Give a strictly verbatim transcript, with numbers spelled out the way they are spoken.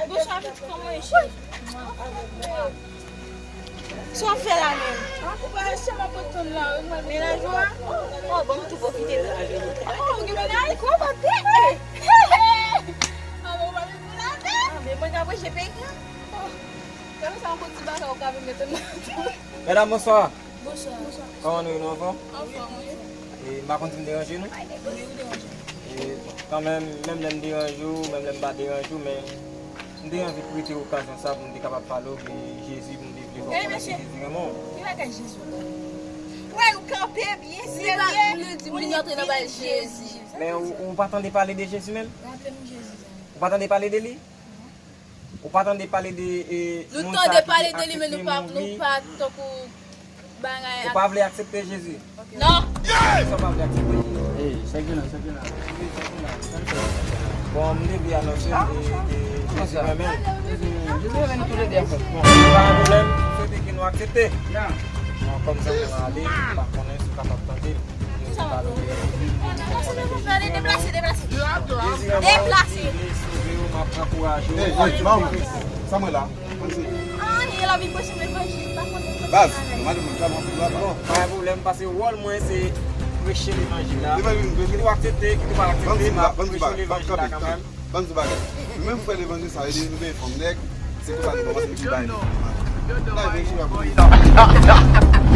Bonswa, pitit, kòman w ye, cheri? Sa w ap fè la menm? Ou pa wè sèlman pou tann la, wi, mwen. Mennaj ou a? Oh, bon, m tou pwofite de la jounen. Oh, ou gen mennaj? Kòman te? Ah, bon, ou pa vin pou la tè? Ah, men mwen ka preche peyi a. Oh, gade sa, yon bon ti bagay ou ka vin mete nan. Medam, bonswa. Bonswa. Kòman nou ye, nou anfòm? Anfòm, wi. E, m pa konn si m deranje nou? Wi, ou deranje. E, kanmenm, menm lè m deranje w, menm lè m pa deranje w, men m te anvi pwofite okazyon sa pou m te kapab pale w de Jezi, pou m te vle fè w konnen se Jezi renmen w. Ki bagay Jezi w pale? Wè, nou kanpe byen serye. Li di m li antre nan bal Jezi. Men ou, ou pa tande pale de Jezi menm? Raple m Jezi sa. Ou pa tande pale de li? Ou pa tande pale de, e, moun sa ki te aksepte mouri? Nou tande pale de li, men nou pa, nou pa tankou bagay. Ou pa vle aksepte Jezi? Non. Poukisa w pa vle aksepte Jezi? Ey, sa gen la, sa gen la. Bon, m te vle anonse de, de Jezi renmen. Jezi renmen nou tou le de anfèt. Bon, pa gen pwoblèm, m swete ke nou aksepte. Bon, kòm sa mwen ale, m pa konnen si w kapab tande m. Deplase, deplase, deplase. Deplase. Ey, ey, manm, sa mwen la. Anyen, la Bib preche levanjil, pa konn. Baz, nou mande moun sa, mwen la. Bon, pa gen pwoblèm, paske wòl mwen se preche levanjil la. Levanjil, levanjil. Kit ou aksepte, kit ou pa aksepte, m ap preche levanjil la kanmenm. Ban m di bagay. Nou menm frè levanjil sa, ede nou gen fanm nèg, se konsa nou kòmanse nou bay. Nan levanjil la pou nou.